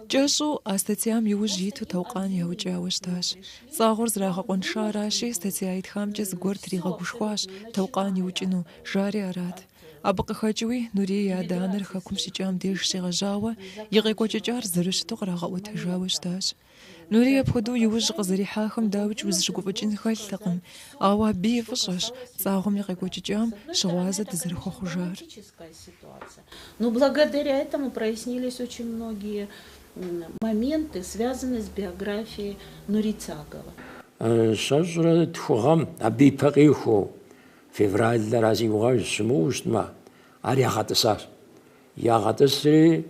A: Кӏэщӏу а статьям иужь иту Таукъан яукӏауэ щытащ. Цагъуэр зэрагъэкъуэншаращи, статья итхамкӏэ зыгуэр тригъэгушхуащ Таукъан иукӏыну, жари арат. Абы къыхэкӏыуи, Нурий и адэ-анэр хэкум щикӏам деж щегъэжьауэ и къекӏуэкӏыкӏар зэрыщыту кърагъэӏуэтэжауэ щытащ. Нурий апхуэдэу иужь къызэрихьахэм дауикӏ узыщыгуфӏыкӏын хэлътэкъым, ауэ абы и фӏыщӏэщ Цӏагъуэм и къекӏуэкӏыкӏам щыгъуазэ дызэрыхуэхъужар.
I: Но благодаря этому прояснились очень многие моменты, связанные с биографией Нури Цагова.
D: 22 гъэм абы ипэ къихуэу, февралра си гугъэж щымыуэу щытмэ, ар ягъэтӏысащ. Ягъэтӏысри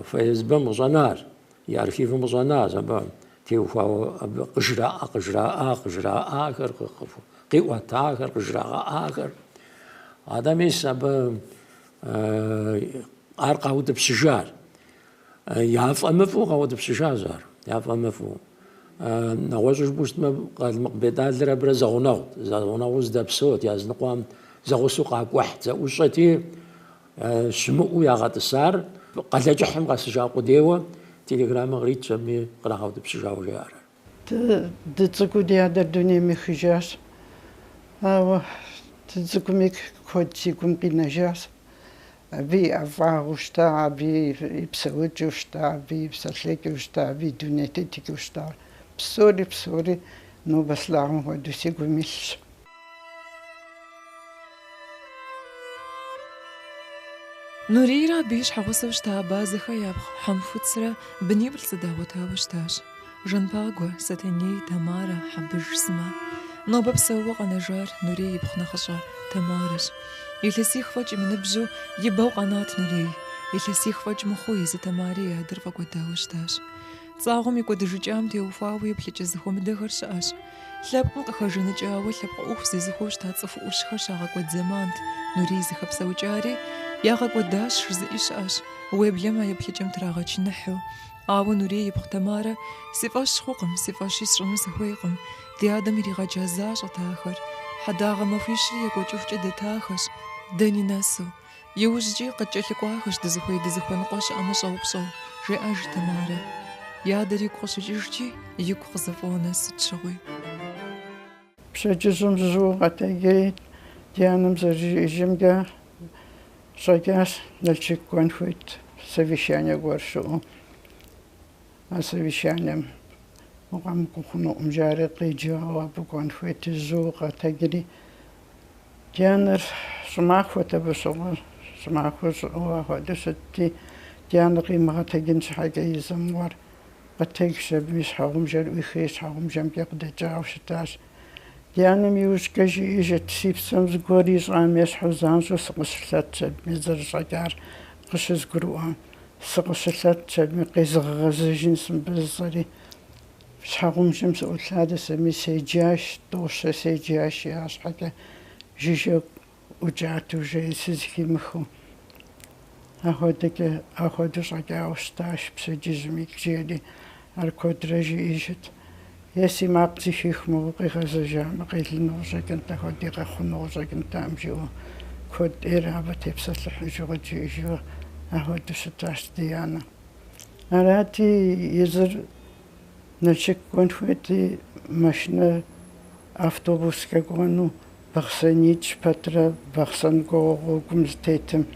D: ФСБ-м къыщӏэнащ, и архивым къыщӏэнащ, абы теухуауэ абы къыжраӏа, къыжраӏа, къыжраӏахэр, къиӏуэтахэр, къыжрагъэӏахэр. Атӏэ мис абы ар къаутӏыпщыжащ. Яфӏэмыфӏу къаутӏыпщыжащ ар, яфӏэмыфӏу. Нэгъуэщӏу жыпӏэу щытмэ, Къалмыкъ Бетӏалрэ абырэ зэгъунэгъут, зэгъунэгъуу здэпсэут, языныкъуэм зэгъусэу къакӏухьт, зэӏущӏэти, щымыӏэу ягъэтӏысар Къалэкӏыхьым къэсыжа къудейуэ телеграммэ къритщ аби кърагъэутӏыпщыжауэ жаӏэр.
J: Дыцӏыкӏуу ди адэр дунейм ехыжащ, ауэ дыцӏыкӏуми куэд си гум къинэжащ. Абы и ӏэфӏагъыу щыта, абы и псэукӏэу щыта, абы и псэлъэкӏэу щыта, абы и дуней тетыкӏэу щыта. Псори, псори нобэ слъагъум хуэдэу си гум илъщ.
A: Нурийрэ абы и щхьэгъусэу щыта Абазэхэ япхъу Хьэмхуцрэ быниплӏ зэдагъуэтауэ щытащ, Жанпагуэ, Сэтэней, Тамарэ, Хьэбыж сымэ. Нобэ псэууэ къэнэжар Нурий ипхъу нэхъыщӏэ Тамарэщ. Илъэсих фӏэкӏ имыныбжьу ибэу къэнат Нурий. Илъэсих фӏэкӏ мыхъуу езы Тамари и адэр фӏэкӏуэдауэ щытащ. Цӏагъуэм и кӏуэдыжыкӏам теухуауэ еплъыкӏэ зэхуэмыдэхэр щыӏэщ. Лъэпкъым къыхэжаныкӏауэ лъэпкъ ӏуэху зезыхуэу щыта цӏыху ӏущхэр щагъэкӏуэд зэмант Нурий зыхэпсэукӏари, ягъэкӏуэдащ жызыӏи щыӏэщ, уеблэмэ а еплъыкӏэм трагъэчыныхьу. Ауэ Нурий ипхъу Тамарэ си фӏэщ хъукъым, си фӏэщи сщӏыну сыхуейкъым. Ди адэм иригъэджа защӏэт ахэр. Хьэдагъэ махуищри екӏуэкӏыхукӏэ дэтахэщ, дэни нэсу. Иужькӏи къыткӏэлъыкӏуахэщ дызыхуей дызыхуэныкъуэ щыӏэмэ щӏэупщӏэу, жеӏэж Тамарэ. И адэр игу къыщыкӏыжкӏи, игу къызэфӏонэ сыт щыгъуи.
J: Пщэдджыжьым жьыуэ къэтэджри, ди анэм зэрыжиӏэжымкӏэ, щӏэкӏащ, Налшык кӏуэн хуейт, совещание гуэр щыӏэу. А совещанием укъэмыкӏуэ хъунукъым жари къеджауэ абы кӏуэн хуейт, жьыуэ къэтэджри. Ди анэр щӏымахуэт абы щыгъуэ, щӏымахуэ щӏыӏэу апхуэдэу щытти, ди анэр къимыгъэтэджын щхьэкӏэ езым мыгъуэр къэтэджщ аби щхьэгъубжэр ӏуихри щхьэгъубжэмкӏэ къыдэкӏауэ щытащ. Ди анэм иужькӏэ жиӏэжырт, си псэм зыгуэр ищӏам ещхьу занщӏэу сыкъыщылъэтщ аби зэрыщӏэкӏар къыщызгурыӏуам. Сыкъыщылъэтщ аби къезгъэгъэзэжынщ мыбы жысӏэри. Щхьэгъубжэм сыӏулъадэщ аби седжащ, тӏэу-щэ седжащ, арщхьэкӏэ жыжьэ ӏукӏату жери сызэхимыхыу. Ахуэдэкӏэ, ахуэдэу щӏэкӏауэ щытащ пщэдджыжьым икӏ жери, ар куэдрэ жиӏэжырт. Е си макъ зэхих мыгъуи къигъэзэжамэ, къелыну къыщӏэкӏынт, ахуэди къэхъуну къыщӏэкӏынтэкъым жиӏэу куэд ӏейрэ абы тепсэлъыхьыжу къыджиӏэжу ахуэдэу щытащ ди анэ. Арати, езыр Налшык кӏуэн хуейти, машинэ автобускӏэ кӏуэну Бахъсэн икӏ пэтрэ Бахъсэн кӏуэуэ гъуэгум зытетым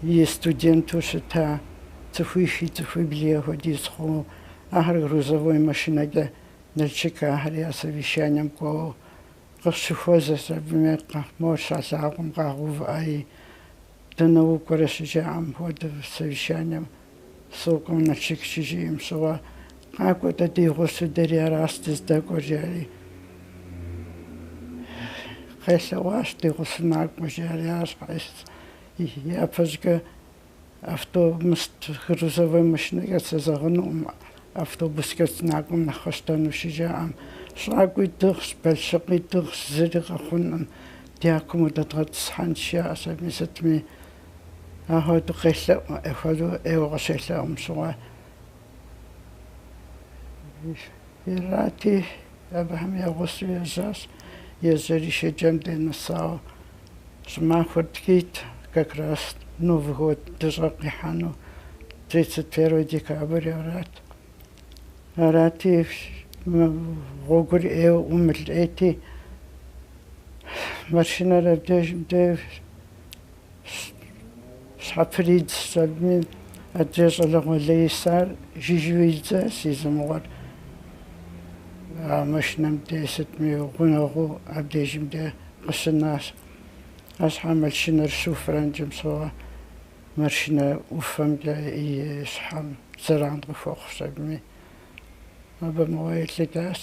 J: и студенту щыта цӏыхуихи цӏыхуибли апхуэдиз хъууэ, ахэр грузовой машинэкӏэ Налшык ахэр я совещанием кӏуэуэ къыщыхуэзэщ абыми мор щалъагъум къагъэувыӏэри, дэнэ укӏуэрэ щыжаӏэм хуэдэу совещанием сокӏуэ Налшык щыжиӏэм щыгъуэ, къакӏуэ-тӏэ ди гъусэу дэри аращ дыздэкӏуэр, жари. Къелъэӏуащ ди гъусэу накӏуэ, жари, арщхьэкӏэ япэщӏыкӏэ автобус грузовой машинэкӏэ сэзэгъынукъым, автобускӏэ сынакӏуэм нэхъ къэсщтэну щыжаӏэм. Щӏакӏуи тщыгъщ, бэлъшыкъи тщыгъщ, зыри къэхъункъым, дякум удэдгъэтӏысхьэнщ, жаӏэщ аби сытми. Ахуэдэу къелъэӏу, апхуэдэу ӏейуэ къыщелъэӏум щыгъуэ. Арати, абыхэм я гъусэу ежьащ, ежьэри Шэджэм дей нэсауэ. Щӏымахуэр ткӏийт, как раз Новый год дыщӏэ къихьэну, 31 декабрь арат. Арати, гъуэгур ӏейуэ ӏумыл ӏейти, машинэр абдежым деж Щхьэпридзщ абыми, адрей щӏалэгъуалэ исар жыжьэу идзащ езы мыгъуэр. А машинэм де сытми гъунэгъуу абдежым де къыщынащ. Арщхьэ машинэр щыуфэрэнкӏым щыгъуэ машинэ ӏуфэмкӏэ и щхьэм зэран къыхуэхъущ абыми. Абы мыгъуэ илӏыкӏащ.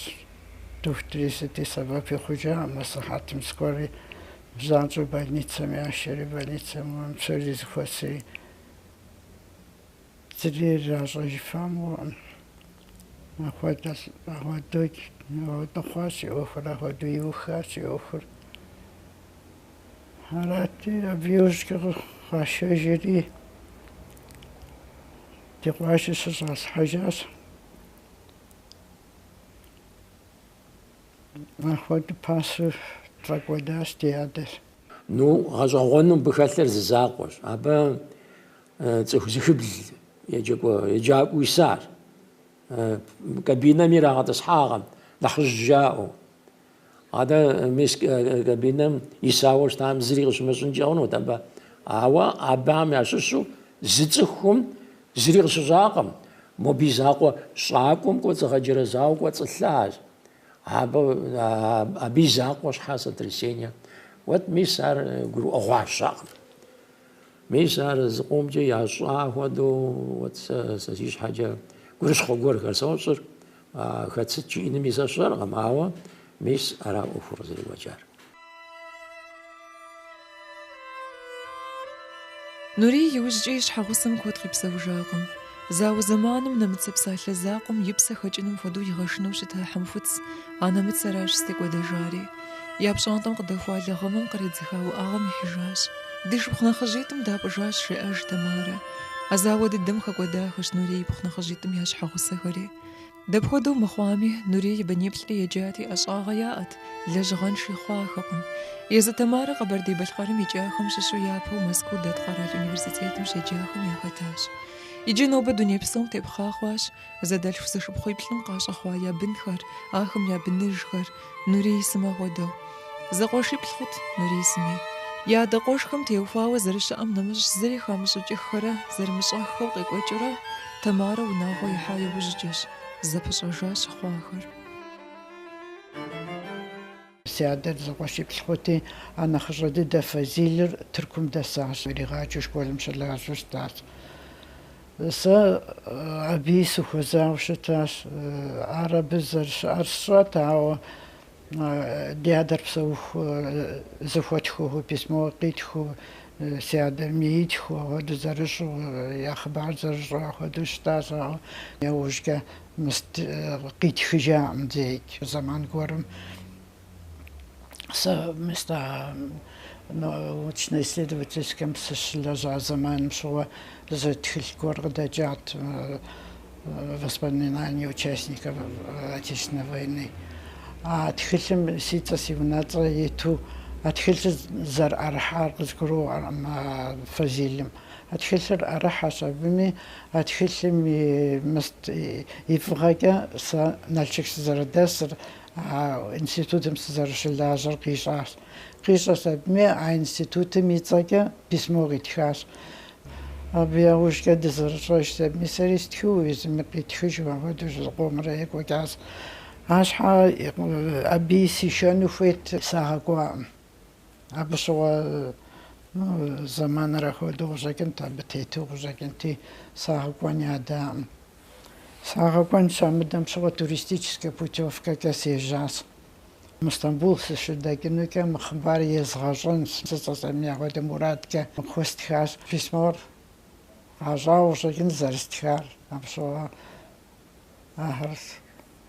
J: Дохутыри сыти сэбэпи хъужакъым, асыхьэтым скорый занщӏэу больницэм яшэри, больницэм псори зэхуэсри зыри иращӏэжыфа мыгъуэкъым. Апхуэдэ апхуэдэу хъуащ и ӏуэхур, апхуэдэу иухащ и ӏуэхур. Арати, абы иужькӏэ къашэжри ди къуажэ щыщӏалъхьэжащ. Апхуэдэу пасэу тфӏэкӏуэдащ ди адэр.
D: Ну, гъэщӏэгъуэну мыбы хэлъыр зы закъуэщ. Абы цӏыху зыхыбл еджакӏуэу исащ. Кабинэм ирагъэтӏысхьакъым, нэхъыжь жаӏэу. Атӏэ, мис кабинэм исауэ щытам зыри къыщымыщӏынкӏэ хъунут абы. Ауэ абыхэм ящыщу зы цӏыхум зыри къыщыщӏакъым. Мобы и закъуэ щӏакӏуэм кӏуэцӏыгъэджэрэзауэ кӏуэцӏылъащ. Абы, абы и закъуэ щхьэ сотрясение. Вот мис ар гурыӏуэгъуащэкъым. Мис ар зыкъомкӏэ ящӏа хуэдэу, вот сэ, сэ си щхьэкӏэ гурыщхъуэ гуэрхэр сощӏыр. Хэт сыт жиӏэнуми сэ сщӏэркъым, ауэ мис ара ӏуэхур къызэрекӏуэкӏар.
A: Нурий иужькӏэ и щхьэгъусэм куэд къипсэужакъым. Зауэ зэманым нэмыцэ псалъэ закъуэм и псэ хэкӏыным хуэдэу игъэшынэу щыта хьэмхуц, а нэмыцэращ зытекӏуэдэжари. Я пщӏантӏэм къыдэхуа лэгъымым къредзыха уӏэгъэм ихьыжащ. Ди шыпхъу нэхъыжьитӏым дапӏыжащ, жеӏэж Тамарэ. А зауэ дыдэм хэкӏуэдахэщ Нурий ипхъу нэхъыжьитӏым я щхьэгъусэхэри. Дапхуэдэу мыхъуами, Нурий и быниплӏри еджати, ӏэщӏагъэ яӏэт, лэжьыгъэнши хъуахэкъым. Езы Тамарэ Къэбэрдей-Балъкъэрым икӏахэм щыщу япэу Мэзкуу дэт къэрал университетым щеджахэм яхэтащ. Иджы нобэ дуней псом тепхъа хъуащ зэдэлъху-зэшыпхъуиплӏым къащӏэхъуа я бынхэр, ахэм я быныжхэр, Нурий сымэ хуэдэу. Зэкъуэшиплӏ хъут Нурий сыми. Я адэ къуэшхэм теухуауэ зэрыщыӏэм нэмыщӏ зыри хамыщӏыкӏыххэрэ зэрымыщӏэххэу къекӏуэкӏыурэ, Тамарэ унагъуэ ихьа иужькӏэщ зэпыщӏэжа щыхъуахэр.
J: Си адэр зэкъуэшиплӏ хъути, а нэхъыщӏэ дыдэ Фазилыр Тыркум дэсащ, иригъаджэу школым щылажьэу щытащ. Сэ абыи сыхуэзауэ щытащ. Ар абы зэрыщыӏэр сщӏэт, ауэ ди адэр псэуху зэхуэтхэу, письмо къитхыу, си адэми итхыу, апхуэдэу зэрыщӏэу, я хъыбар зэрыщӏэу апхуэдэу щытащ, ауэ иужькӏэ къитхыжакъым зэикӏ. Зэман гуэрым сэ мис а научно-исследовательскэм сыщылэжьа зэманым щыгъуэ зы тхылъ гуэр къыдэкӏат Воспоминания участников Отечественной войны. А тхылъым си цӏэ, си унэцӏэ иту а тхылъыр зэрыӏэрыхьар къызгурыӏуэркъым а Фазилым. А тхылъыр ӏэрыхьэщ абыми, а тхылъым и мыст и фӏыгъэкӏэ сэ Налшык сызэрыдэсыр, а институтым сызэрыщылажьэр къищӏащ. Къищӏэщ абыми, а институтым и цӏэкӏэ письмо къитхащ. Абы яужькӏэ дызэрыщӏэжщ абыми сэри стхыу, езыми къитхыжу, апхуэдэу зыкъомрэ екӏуэкӏащ. Арщхьэ абыи сишэну хуейт, сагъэкӏуакъым. Абы щыгъуэ зэманыр апхуэдэу къыщӏэкӏынт, абы тету къыщӏэкӏынти, сагъэкӏуэн ядакъым. Сагъэкӏуэн щамыдэм щыгъуэ туристическэ путевкэкӏэ сежьащ. Стамбул сыщыдэкӏынукӏэ мы хъыбар езгъэщӏэнщ, сыцӏэцӏэми апхуэдэ мурадкӏэ хуэстхащ. Письмор къащӏауэ къыщӏэкӏын зэрыстхар, абы щыгъуэ ахэр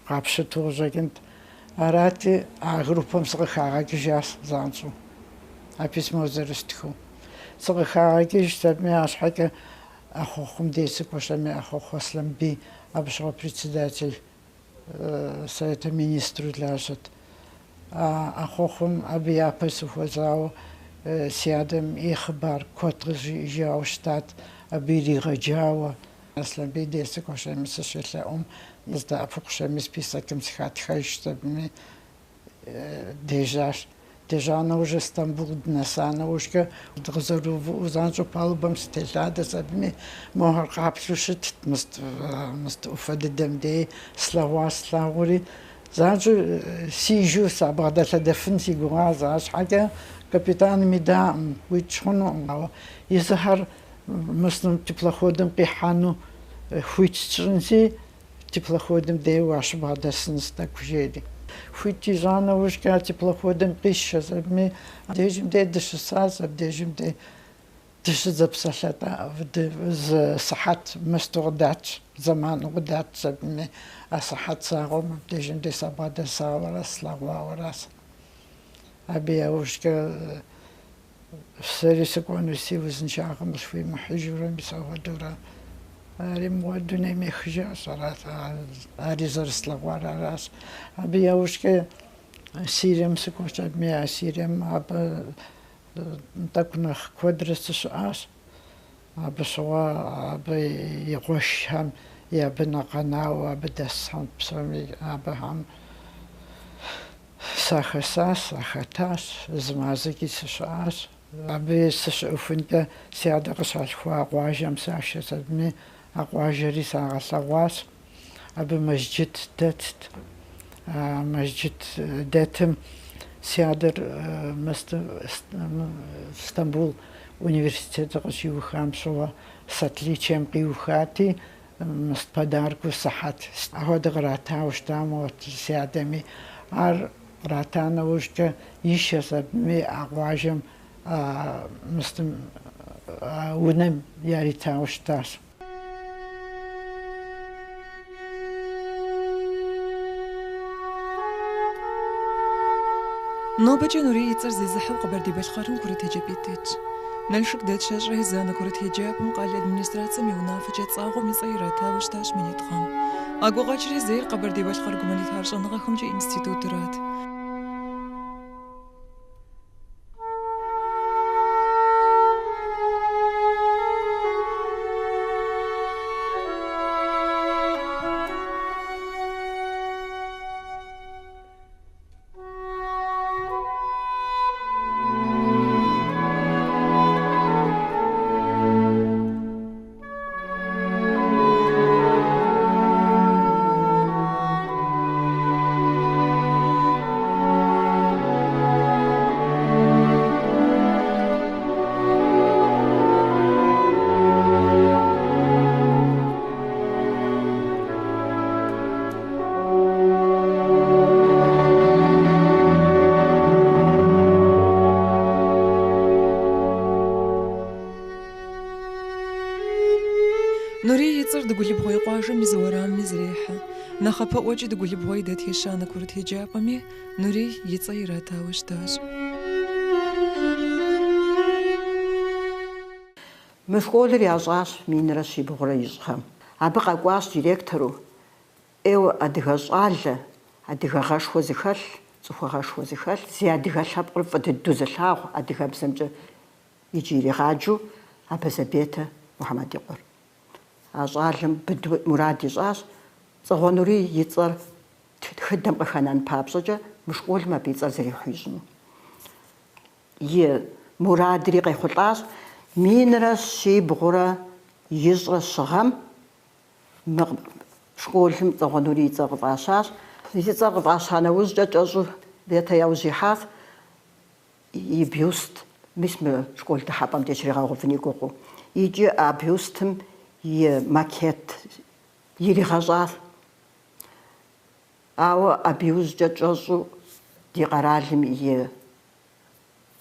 J: къапщыту къыщӏэкӏынт. Арати, а группэм сыкъыхагъэкӏыжащ занщӏэу, а письмор зэрыстхыу. Сыкъыхагъэкӏыжщ абыми, арщхьэкӏэ Ахъуэхъум дей сыкӏуэщ абыми, Ахъуэхъу Аслъэнбий, абы щыгъуэ председатель Совета министру лажьэт. А Ахъуэхъум абы япэ сыхуэзауэ си адэм и хъыбар куэд къызжиӏэжауэ щытат, абы иригъэджауэ. Аслъэнбий дей сыкӏуэщ абыми сыщелъэӏум, къыздэӏэпыкъущ абыми списокым сыхатхэжщ абыми дежьащ. Дежьа нэужь Стамбул дынэса нэужькӏэ дыкъызэрыувыӏэу занщӏэу палубэм сытелъадэщ абыми, мохэр къаплъэу щытт мыст ӏуфэ дыдэм дей слъэгъуа слъагъури, занщӏэу сижу сабгъэдэлъэдэфын си гугъащ, арщхьэкӏэ капитаным идаӏым, уикӏ хъунукъым, ауэ езыхэр мыст теплоходым къихьэну хуит тщӏынщи, Теплоходым дей уащыбгъэдэсынщ тӏэкӏу, жери. Хуит ищӏа нэужькӏэ а теплоходым къишэщ абыми, абдежым дей дыщысащ, абдежым дей дыщызэпсэлъэтӏа, зы сыхьэт мысту къыдатщ, зэману къыдатщ абыми, а сыхьэт закъуэм абдежым дей сабгъэдэсауэрэ слъэгъуауэращ. Абы яужькӏэ Сэри сыкӏуэну си узыншагъэм къысхуимыхьыжурэ, мис апхуэдэурэ ари мыгъуэ дунейм ехыжащ, арат, ари зэрыслъэгъуар аращ. Абы яужькӏэ Сирием сыкӏуэщ, абыми а Сирием абы тӏэкӏу нэхъ куэдрэ сыщыӏащ. Абы щыгъуэ абы и къуэшхэм я бын къэнауэ абы дэсхэм псоми абыхэм Сахэсащ, сахэтащ, зы мазэкӏи сыщыӏащ. Абы сыщыӏэхункӏэ си адэ къыщалъхуа къуажэм сашэщ абыми, а къуажэри сагъэлъэгъуащ. Абы мэжджыт дэтт. А мэжджыт дэтым си адэр Стамбул университетыр къыщиухам щыгъуэ с отличием къиухати, Мыст подаркэу сыхьэт апхуэдэ къратауэ щытам, си адэми. Ар кърата нэужькӏэ ишэщ абыми а къуажэм мыстым унэм яритауэ щытащ.
A: Нобэкӏэ Нурий и цӏэр зезыхьэу Къэбэрдей-Балъкъэрым курыт еджапӏитӏ дэтщ. Налшык дэт щэщӏрэ езанэ курыт еджапӏэм къалэ администрацэм и унафэкӏэ Цӏагъуэм и цӏэ иратауэ щытащ минитӏ гъэм. А гукъэкӏри зейр Къэбэрдей-Балъкъэр гуманитар щӏэныгъэхэмкӏэ институтырат. Нурий и цӏэр Дыгулыбгъуей къуажэм и зы уэрамми зэрехьэ. Нэхъапэӏуэкӏи Дыгулыбгъуей дэт ещанэ курыт еджапӏэми Нурий и цӏэ иратауэ щытащ.
K: Мы школыр ящӏащ минрэ щибгъурэ ищӏ гъэм. Абы къэкӏуащ директору ӏейуэ адыгэ щӏалэ, адыгэгъэшхуэ зыхэлъ, цӏыхугъэшхуэ зыхэлъ, зи адыгэ лъэпкъыр фӏы дыдэу зылъагъу адыгэбзэмкӏэ иджы иригъаджэу Абазэ Бетэ Мухьэмэд и къуэр. А щӏалэм быдэу мурад ищӏащ Цӏыгъуэ Нурий и цӏэр тхыдэм къыхэнэн папщӏэкӏэ мы школым абы и цӏэр зэрихьэу ищӏыну. И мурадри къехъулӏащ минрэ щибгъурэ ищӏрэ щы гъэм мы школым Цӏыгъуэ Нурий и цӏэр къыфӏащащ. И цӏэр къыфӏаща нэужькӏэ кӏэщӏу Бетэ яужь ихьащ и бюст мис мы школ дыхьэпӏэм деж щригъэгъэувын и гугъэу. Икӏи а бюстым и макет иригъэщӏащ. Ауэ абы иужькӏэ кӏэщӏу ди къэралым и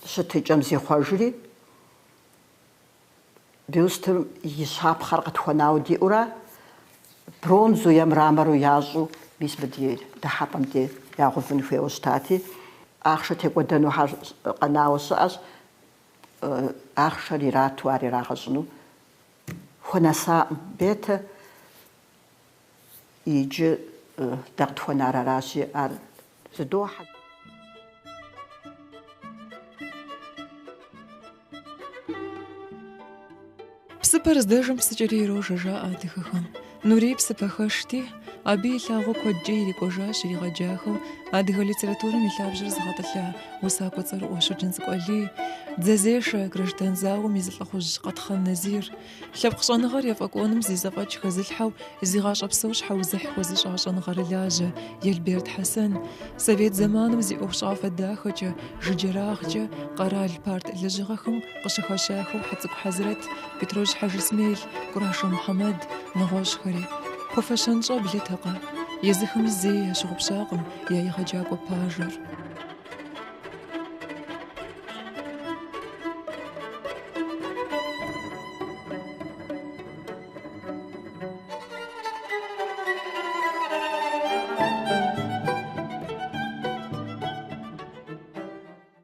K: щытыкӏэм зихъуэжри, бюстым и щапхъэр къытхуэнауэ диӏэурэ, бронзу е мрамору ящӏу мис мы ди дыхьэпӏэм дей ягъэувын хуейуэ щытати, ахъшэ текӏуэдэнухэр къэнауэ щыӏэщ, ахъшэр ирату ар ирагъэщӏыну хунэсакъым. Бетэ иджы дэ къытхуэнар аращи, ар зыдохьэ.
A: Псыпэр здэжэм псыкӏэри ирожэ, жаӏэ адыгэхэм. Нурий псыпэхэшти, Абы и лъагъуэ куэдкӏэ ирикӏуэжащ иригъэджахэу адыгэ литературэм и лъабжьэр зыгъэтӏылъа усакӏуэ цӏэрыӏуэ Щоджэнцӏыкӏу Алий, дзэзешэ, граждан зауэм и зы лӏыхъужь Къэтхъэн Назир, лъэпкъ щӏэныгъэр ефӏэкӏуэным зи зэфӏэкӏ хэзылъхьэу зи гъащӏэ псор щхьэузыхь хуэзыщӏа щӏэныгъэрылажьэ Елберд Хьэсэн, совет зэманым зи ӏуэхущӏафэ дахэкӏэ, жыджэрагъкӏэ къэрал парт лэжьыгъэхэм къыщыхэщахэу Хьэцӏыкӏу Хьэзрэт, Бетрожь Хьэжысмел, Кӏурашэ Мухьэмэд, нэгъуэщӏхэри. Хуэфэщэн щӏэблэтэкъэ? Езыхэми зэи ящыгъупщакъым я егъэджакӏуэ пажэр.